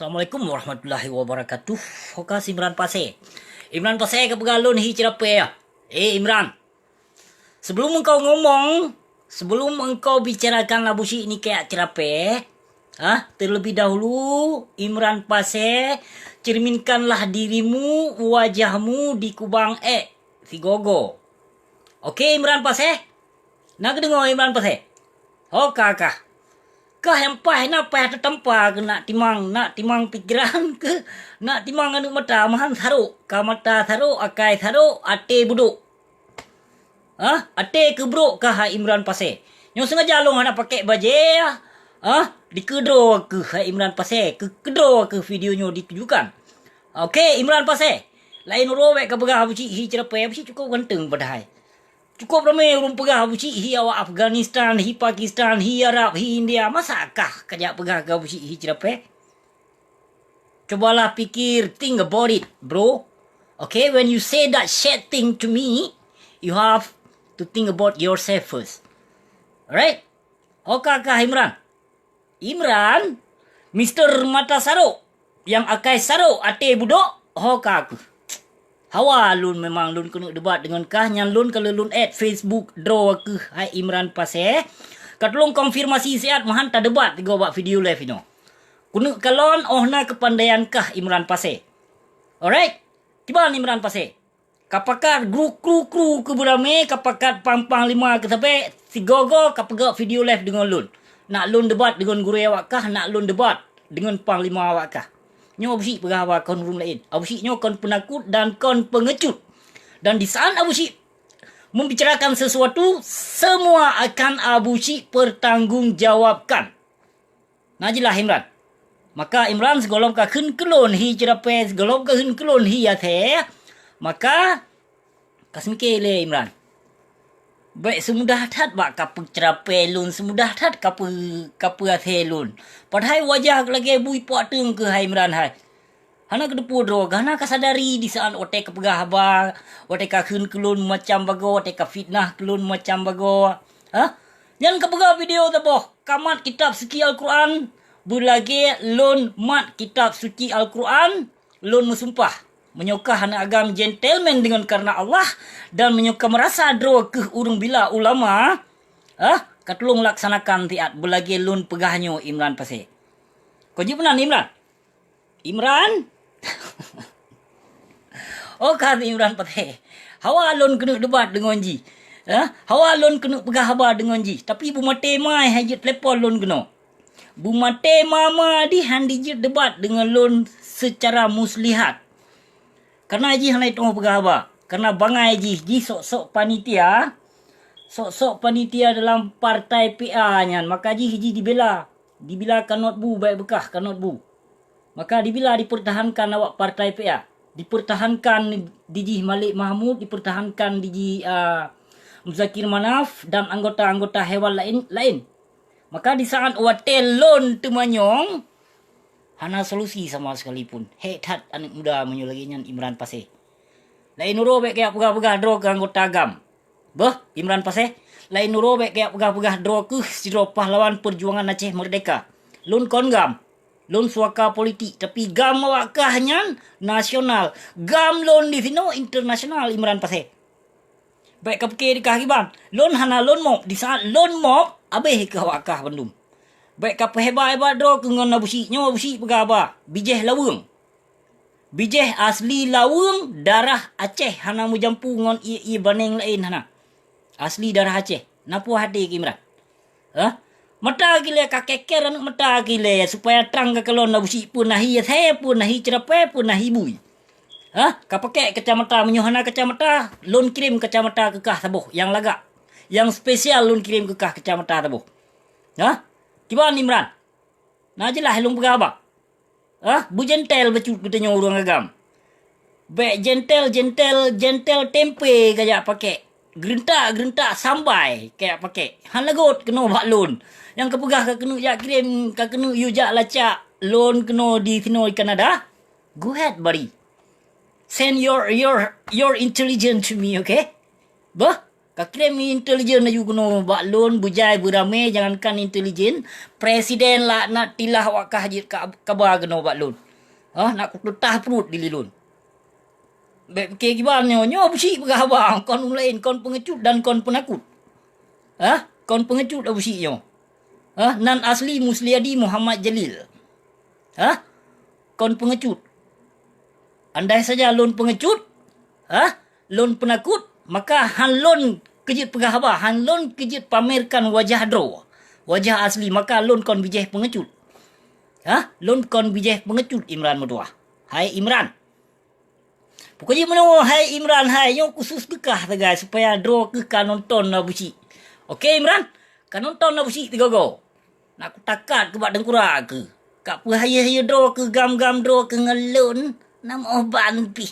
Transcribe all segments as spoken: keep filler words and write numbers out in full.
Assalamualaikum warahmatullahi wabarakatuh. Ho kah si Imran Pasé. Imran Pasé ka peugah lôn hi ceurapée ya. Eh Imran. Sebelum engkau ngomong, sebelum engkau bicarakan Abu Syik ni kayak ceurapée, ah, terlebih dahulu Imran Pasé, cerminkanlah dirimu, wajahmu di kubang ék sigogo. Oke Imran Pasé? Na keudeungoe Imran Pasé? Ho ka kah. Kah nyang paih na paih teutampa keu nak timang, nak timang pikeran keu nak timang aneuëk mata, meuhan sarok, ka mata sarok, akai sarok, até budok. Hah? Até keubrok kah hai Imran Pasé. Nyoe sengaja lôn hana pakai bajée, hah? Dikeudroe keuh hai Imran Pasé, keu keudroe keuh video nyoe ditujukan. Oke, Imran Pasé. Laén uroe bék ka peugah Abu Syik hi ceurapée, Abu Syik cukup ganteng padahai. Cukup ramé ureuëng peugah Abu Syik hi awak Afghanistan, hi Pakistan, hi Arab, hi India. Masa kah kajak peugah keu Abu Syik hi ceurapée? Cobalah pikir, think about it, bro. Okay, when you say that shit thing to me, you have to think about yourself first. Alright? Ho ka kah Imran? Imran, Mister Mata Sarok, nyang akai sarok até budok, ho ka keuh. Hawa lôn memang lôn keuneuk debat deungon kah, nyan lôn ka lôn add Facebook droe keuh hai Imran Pasé. Ka tulông konfirmasi siat meuhan tadebat tiga bak video live inoe. Keuneuk kalon oh na keupandaian kah Imran Pasé. Alright? Kiban Imran Pasé? Ka pakat gru kru-kru keu beuramé, ka pakat pang-panglima keu sabé, sigoe-goe ka peugah video live deungon lôn. Nak lôn debat deungon gurée awak kah, nak lôn debat deungon panglima awak kah. Nyoe Abu Syik peugah haba kon ureuëng laén. Abu Syik nyoe kon peunakot dan kon peungecut. Dan di saat Abu Syik membicarakan sesuatu, semua akan Abu Syik pertanggungjawabkan. Na jeulaih Imran. Maka Imran sigohlom ka kheun keu lôn hi ceurapée, sigohlom ka kheun keu lôn hi asée, maka ka seumike lé Imran. Bék seumudah that bak ka peuceurapée lôn, seumudah that ka peu-, ka peuasée lôn. Padahai wajah lagée bui puak teueng keuh hai Imran hai. Hana keudeupu droe, hana kasadari di saat watée kapeugah haba, watée kakheun keu lôn macam bagoe, watée kafitnah keu lôn macam bagoe. Hah? Nyan kapeugah video saboh, kamat kitab suci Al-Quran, beulagée lôn mat kitab suci Al-Quran, lôn meusumpah. Meunyoe kah hana agam gentleman deungon kareuna Allah, dan meunyoe kah meurasa droe keuh ureuëng bila ulama, hah? Katulông laksanakan siat beulagée lôn peugah nyoe Imran Pasé. Kau jeuet meunan Imran? Imran? Oh ka Imran Pasé. Hawa lôn keuneuk debat deungon jih. Eh? Hawa lôn keuneuk peugah haba deungon jih. Tapi beumaté mai hai jeuet telepon lôn keunoe. Beumaté mama dih han dijeuet debat deungon lôn seucara muslihat. Karena jih hana jiteupeue peugah haba. Karena bangai jih, jih sok-sok panitia. Sok-sok panitia dalam partai P A nyan. Maka jih, jih dibela. Dibila kanot bu baik beukah kanot bu. Maka dibila dipertahankan awak partai P A. Dipertahankan di jih Malik Mahmud, dipertahankan di jih, ah, Muzakir Manaf dan anggota-anggota hewan lain, lain. Maka di saat watée lôn teumanyong, hana solusi sama sekalipun. Hék that aneuëk muda meunyoe lagée nyan Imran Pasé. Laén uroe bék kajak peugah-peugah droe keu anggota gam. Beuh, Imran Pasé, laén uroe bék kajak peugah-peugah droe keuh sidroe pahlawan perjuangan Aceh Merdeka. Lôn kon gam. Lôn suaka politik, tapi gam awak kah nyan nasional. Gam lôn di sinoe internasional Imran Pasé. Bék kapike di kah kiban. Lôn hana lôn mop. Di saat lôn mop, abéh keu awak kah bandum. Bék kapeuheba-heba droe keu ngon Abu Syik. Nyoe Abu Syik peugah haba, bijéh laweueng. Bijéh asli laweueng, darah Aceh, hana meujampu ngon ié-ié baneng laén hana. Asli darah Aceh. Na puih até keu Imran. Hah? Mata kilée ka keker aneuëk mata kilée supaya trang kakalon Abu Syik peue na hi asée, peue na hi ceurapée, peue na hi bui. Hah? Kapakée kacamata meunyoe hana kacamata, lôn kirém kacamata keu kah saboh nyang lagak. Nyang spesial lôn kirém keu kah kacamata saboh. Hah? Kiban Imran? Na jeulaih lôn peugah haba. Ah, beujentel bacut geutanyoe ureuëng agam. Bék jentel-jentel, jentel tempe kajak pakék. Geureuntak-geureuntak sambai kajak pakék. Hana göt keunoe bak lôn. Nyang kapeugah ka keuneuk jak kirém, ka keuneuk yue jak lacak lôn keunoe di sinoe di Kanada. Go ahead, buddy. Send your, your, your intelligence to me, okay? Beuh? Ka kirém intelijen laju keunoe bak lôn, beujai beuramé, jangankan intelijen, presiden laknatillah awak kah jeuet ka-, kaba keunoe bak lôn. Hah, nak kuteutah pruet dilée lôn. Bék pike kiban nyoe, nyoe Abusyik peugah haba, kon ureuëng laén, kon peungecut dan kon peunakot. Hah, kon peungecut Abusyik nyoe. Hah, nan asli Musliadi Muhammad Jalil. Hah, kon peungecut. Andai saja lôn peungecut, hah, lôn peunakot, maka han lôn keujeuet peugah haba, han lôn keujeuet pamerkan wajah droe, wajah asli, maka lôn kon bijéh peungecut. Hah, lôn kon bijéh peungecut Imran meutuwah. Hai Imran! Pokok jih meunoe, hai Imran hai, nyoe khusus keu kah sagai, supaya droe keuh ka nonton Abusyik. Oke Imran, ka nonton Abusyik sigoe-goe. Nak kutakat keu bak teungkurak keuh. Ka peuhayeue-hayeue droe keuh, gam-gam droe keuh ngon lôn, na meuoh ban pih.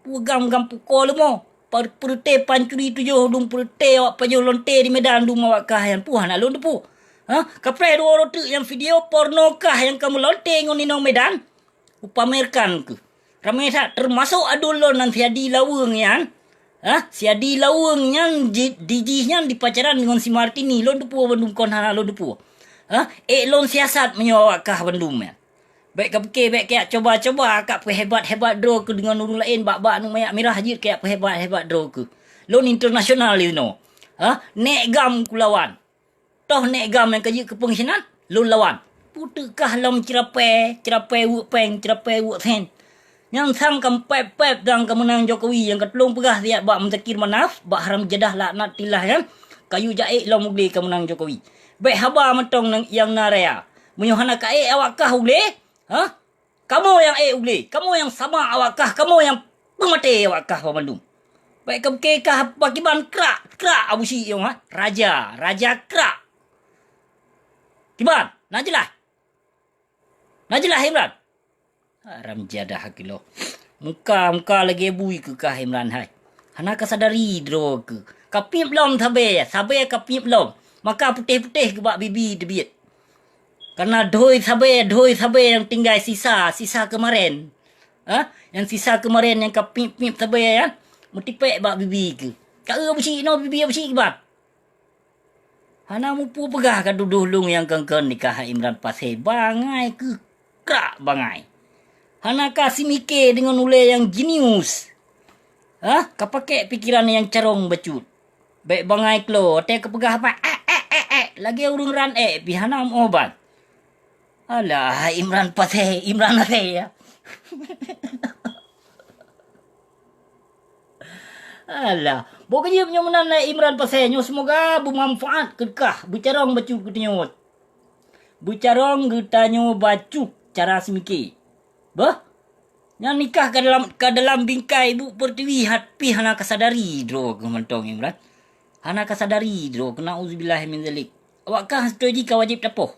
Peue gam-gam pukoe leumo, par-, peureuté pancuri tujoh dum peureuté awak pajoh lonte di Medan dum awak kah nyan, peue hana lôn teupeu. Hah, kapreh dua uroe teuk nyang video porno kah nyang ka meulonte ngon inong Medan? Kupamerkan keuh. Ramé that, teumasok aduen lôn nan si Adi Laweueng nyan. Hah? Si Adi Laweueng nyan ji-, di jih nyan dipacaran deungon si Martini. Lôn teupeu bandum kon hana lôn teupeu. Hah? Ék lôn siasat meunyoe awak kah bandum nyan. Bék kapike, bék kajak cuba-cuba kajak peuhebat-hebat droe keuh deungon ureuëng laén, bak-bak aneuk manyak mirah jeuet kajak peuhebat-hebat droe keuh. Lôn internasional jinoe. Hah? Nék gam kulawan. Toh nék gam nyang ka jeuet keu peungkhianat, lôn lawan. Peue teuk kah lom ceurapée, ceurapée weuek péng, ceurapée weuek sen. Nyang sang ka meupéb-péb dan ka meunang Jokowi, nyang ka tulông peugah siat bak Muzakir Manaf, bak haram jadah laknatillah nyan, kayue jak ék lom u glé ka meunang Jokowi. Bék haba mantong nyang na raya. Meunyoe hana ka ék awak kah u glé, hah? Kamoe nyang ék u glé, kamoe nyang samak awak kah, kamoe nyang peumaté awak kah banmandum. Bék kapike kah pakriban krak, krak Abusyik nyoe, ha? Raja, raja krak. Kiban, na jeulaih? Na jeulaih Imran? Haram jadah kilo. Muka, muka lagée bui keu kah Imran hai. Hana kasadari droe keuh. Kapiep lom sabe, sabe kapiep lom. Maka putéh-putéh keu bak bibi teubiet. Karena dhui sabe, dhui sabe nyang tinggai sisa, sisa keumaren. Ha? Nyang sisa keumaren nyang ka piep-piep sabe nyan, meutipék bak bibi keuh. Ka eu Abusyik inoe bibi Abusyik kiban. Hana mupu peugah ka tudoh lôn nyang kon-kon nikah Imran Pasé, bangai keuh krak bangai. Hana ka simike deungon ulée nyang jenius. Hah? Ka pakék pikeran nyang carông bacut. Bék bangai klo, watée kapeugah haba, ék, ék, ék, ék, lagée ureuëng ran ék pih hana meuoh ban. Alah, Imran Pasé, Imran Pasé ya. Alah, boh keujeuet nyoe meunan lé Imran Pasé nyoe, seumoga beumanfaat keu kah, beucarông bacut keu tanyoe. Beucarông geutanyoe bacut cara seumike. Beuh, nyan nikah ka dalam, ka dalam bingkai ibu pertiwi, hat pih hana kasadari droe keuh mantong Imran. Hana kasadari droe keuh, nauzubillah min zalik. Awak kah seutôi jih ka wajéb tapoh.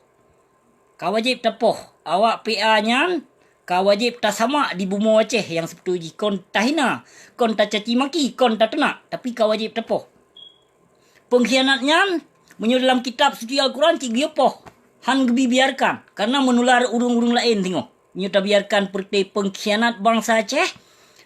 Ka wajéb tapoh. Awak P A nyan ka wajéb tasamak di bumoe Aceh nyang seubeutôi jih, kon tahina, kon tacaci maki, kon tateunak, tapi ka wajéb tapoh. Peungkhianat nyan, meunyoe dalam kitab suci Al-Quran cit geuyue poh, han geubi biarkan, karena meunular ureuëng-ureuëng laén singoh. Meunyoe tabiarkan peureuté peungkhianat bansa Aceh,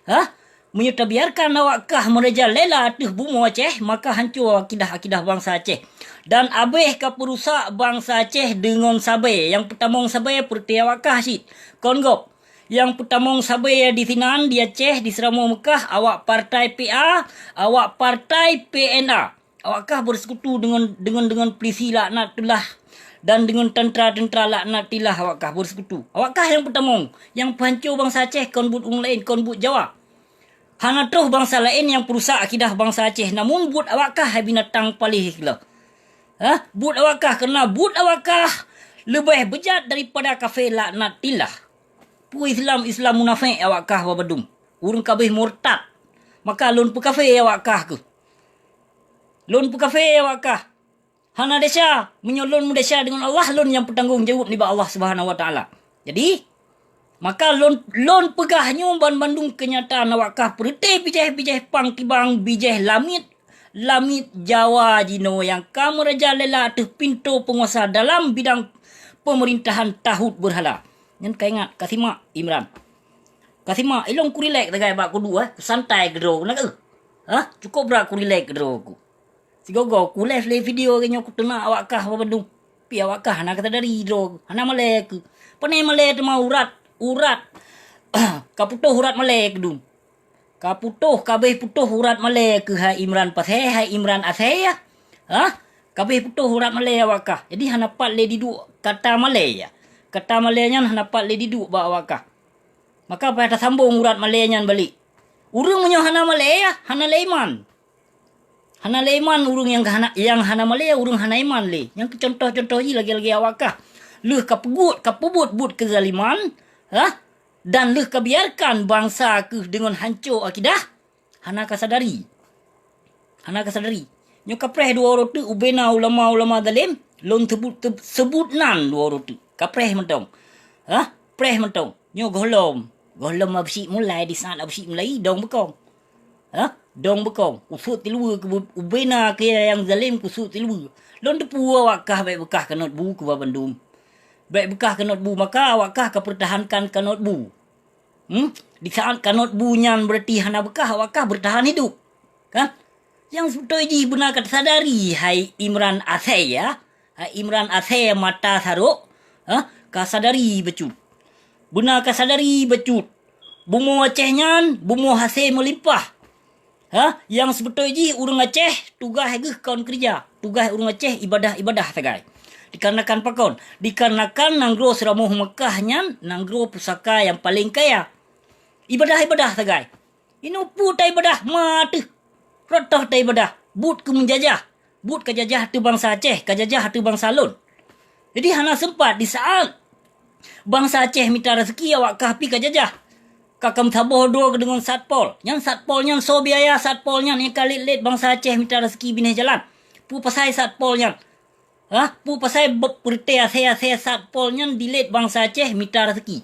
hah? Meunyoe tabiarkan awak kah meurajalela ateueh bumoe Aceh, maka hanco akidah-akidah bansa Aceh. Dan abéh ka peurusak bansa Aceh deungon sabe, nyang peutamong sabe peureuté awak kah cit. Kon gob, nyang peutamong sabe di sinan, di Aceh, di Seuramoe Meukah, awak partai P A, awak partai P N A. Awak kah beuseukutu deungon, deungon, deungon pulisi laknatullah dan deungon teuntara-teuntara laknatillah awak kah beuseukutu. Awak kah nyang peutamong, nyang peuhanco bansa Aceh, kon buet ureuëng laén, kon buet Jawa. Hana troh bansa laén nyang peurusak akidah bansa Aceh, namun buet awak kah hai binatang paléh keuloh. Hah? Buet awak kah, keureuna buet awak kah leubeh beujat daripada kafé laknatillah. Peue Islam, Islam munafék awak kah babadum. Ureuëng kabéh murtad. Maka lôn peukafé awak kah keuh. Lôn peukafé awak kah. Hana desya, meunyoe lôn meudesya deungon Allah, lôn nyang peutanggong jaweueb nibak Allah Subhanahu wa Taala. Jadi, maka lôn, lôn peugah nyoe banmandum keunyataan awak kah peureuté bijéh-bijéh pang kibang, bijéh lamiet, lamiet Jawa jinoe nyang ka meurajalela ateueh pintoe peunguasa dalam bidang peumeurintahan tahut beurhala. Nyan ka ingat, ka simak Imran. Ka simak, ilong ku rilek sagai bak kudu, eh, santai keudroe ku, na keuh? Hah? Cukop brat ku rilek keudroe ku. Sigoe-goe ku live lé video lagèe nyoe, kuteunak awak kah bandum. Pi awak kah hana kasadari droe, hana malèe keuh. Pane malèe teuma urat, urat. Ka putôh urat malèe keudum. Ka putôh, ka abéh putôh urat malèe keuh hai Imran Pasè, hai Imran Asè, ya. Hah? Ka abéh putôh urat malèe awak kah. Jadi hana pat lé diduek kata malèe, ya. Kata malèe nyan hana pat lé diduek bak awak kah. Maka payah tasambong urat malèe nyan balek. Ureueng meunyoe hana malèe, ya, hana lé iman. Hana lé iman ureueng nyang hana, nyang hana malèe, ureueng hana iman lé. Nyang keu contoh-contoh jih lagèe-lagèe awak kah. Lheueh ka peubuet, ka peubuet buet keuzaliman, ha? Dan lheueh ka biarkan bansa keuh deungon hanco akidah, hana kasadari. Hana kasadari. Nyoe kapreh dua uroe teuk ubena ulama-ulama zalem, lôn seubut, seubut nan dua uroe teuk. Kapreh mantong. Hah? Preh mantong. Nyoe gohlom. Gohlom Abusyik mulai, di saat Abusyik mulai, dong beukong. Ha? Dong beukong, kusut tiluweue keu bu-, ubena keu nyang zalem, kusut tiluweue. Lôn teupeue awak kah bèk beukah kanot bu keu babandum. Bèk beukah kanot bu, maka awak kah ka peurtahankan kanot bu. Hmm? Di saat kanot bu nyan beurati hana beukah, awak kah beurtahan hidup. Kan? Nyang seubeutôi jih beuna ka tasadari, hai Imran Asè, ya. Hai Imran Asè mata sarok, ha? Ka sadari bacut. Beuna ka sadari bacut. Bumoe Aceh nyan, bumoe hasé meulimpah. Ha, nyang seubeutôi jih ureueng Aceh tugaih geuh kon keureuja, tugaih ureueng Aceh ibadah-ibadah sagai. Dikarenakan pakon? Dikarenakan nanggroe Seuramoh Meukah nyan nanggroe pusaka nyang paleng kaya. Ibadah-ibadah sagai. Inoe peue taibadah? Ma teuh. Rot toh taibadah. Buet keu meujajah. Buet kajajah ateueh bansa Aceh, kajajah ateueh bansa lôn. Jadi hana seumpat di saat bansa Aceh mita raseuki awak kah pi kajajah. Ka kam saboh droe keu deungon satpol. Nyan satpol nyan soe biaya satpol nyan nyang ka lét-lét bansa Aceh mita raseuki binéh jalan. Peue pasai satpol nyan? Hah? Peue pasai beup peureuté asai-asai satpol nyan dilét bansa Aceh mita raseuki?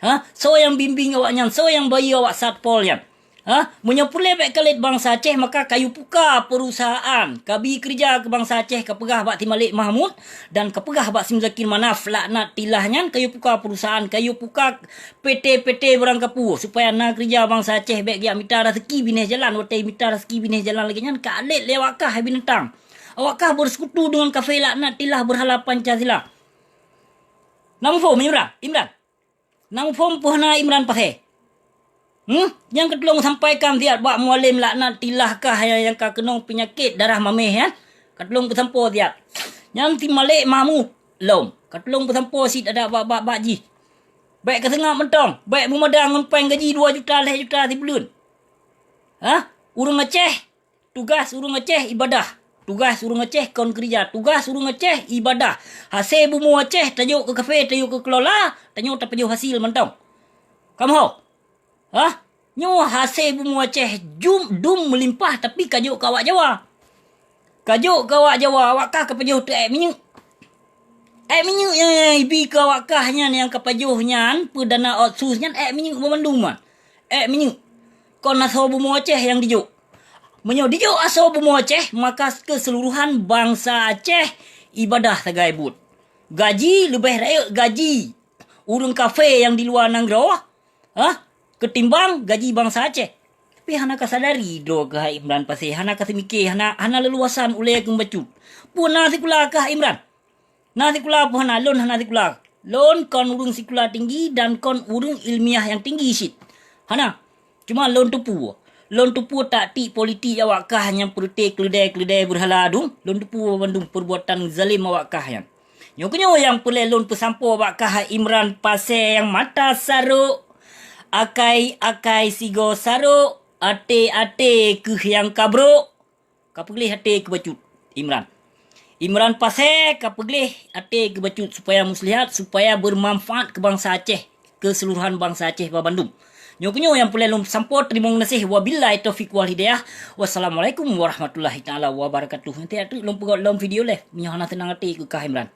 Hah? Soe nyang bimbéng awak nyan? Soe nyang bayeue awak satpol nyan? Ha? Meunyoe peureulée bèk kalét bansa Aceh, maka kayue puka peurusahaan, kabi keureuja keu bansa Aceh, kapeugah bak si Malik Mahmud dan kapeugah bak si Muzakir Manaf, laknat tilah nyan, kayue puka peurusahaan, kayue puka P T-P T barangkapeue, supaya na keureuja bansa Aceh bèk geujak mita raseuki binéh jalan, watèe mita raseuki binéh jalan lagèe nyan, kalét lé awak kah hai binatang. Awak kah beusekutu deungon kafé laknat tilah beurhala Pancasila. Na muphom, Imran? Imran? Na muphom peue hana Imran Pasè? Hmm? Nyang ka tulông sampaikan siat bak Mualem laknat tilah kah nyang, nyang ka keunong peunyakét darah maméh nyan. Ka tulông peusampoe siat. Nyan si Malik Mahmud lom. Ka tulông peusampoe cit adak bak, bak, bak jih. Bèk kaseungap mantong. Bèk beumadang ngon péng gaji dua juta, lhèe juta sibuleuen. Hah? Ureueng Aceh Tugaih ureueng Aceh ibadah. Tugaih ureueng Aceh kon keureuja. Tugaih ureueng Aceh ibadah. Hasé bumoe Aceh tajok keu kafé, tajok keu kelola, tanyoe tapajoh hasil mantong. Kamoe ho? Hah? Nyoe hasé bumoe Aceh jum, dum meulimpah, tapi kajok keu awak Jawa. Kajok keu awak Jawa, awak kah kapajoh teuh èk minyeuk. Èk minyeuk nyang, nyang ibi keu awak kah nyan nyang kapajoh nyan, peue dana otsus nyan èk minyeuk banmandum nyan. Èk minyeuk. Kon asoe bumoe Aceh nyang dijok. Meunyoe dijok asoe bumoe Aceh, maka keuseuluruhan bansa Aceh ibadah sagai buet. Gaji leubeh rayeuk gaji ureueng kafé nyang di luwa nanggroe, hah, keutimbang gaji bansa Aceh. Tapi hana kasadari droe keuh hai Imran Pasè, hana kaseumike, hana, hana leuluwasan ulèe keu bacut. Peue na sikula kah Imran? Na sikula peue hana, lôn hana sikula. Lôn kon ureueng sikula tinggi dan kon ureueng ilmiah nyang tinggi cit. Hana. Cuma lôn teupeue. Lôn teupeue taktik politik awak kah nyang peureuté keuleudai-keuleudai beurhala dum. Lôn teupeue bandum peurbuatan zalem awak kah nyan. Nyoe keunyoe nyang peureulèe lôn peusampoe bak kah Imran Pasè nyang mata sarok, akai-akai sigoe sarok, até-até keuh nyang kabrok. Ka peugleh até keu bacut, Imran. Imran Pasè ka peugleh até keu bacut supaya muslihat, supaya beumanfaat keu bansa Aceh, keuseuluruhan bansa Aceh banmandum. Nyoe keunyoe nyang peureulèe lôn sampoe, teurimong gaséh. Wabillahi taufiq wal hidayah. Wassalamualaikum warahmatullahi taala wabarakatuh. Nanti atu lôn peugöt lom video lé, meunyoe hana seunang até keu kah Imran.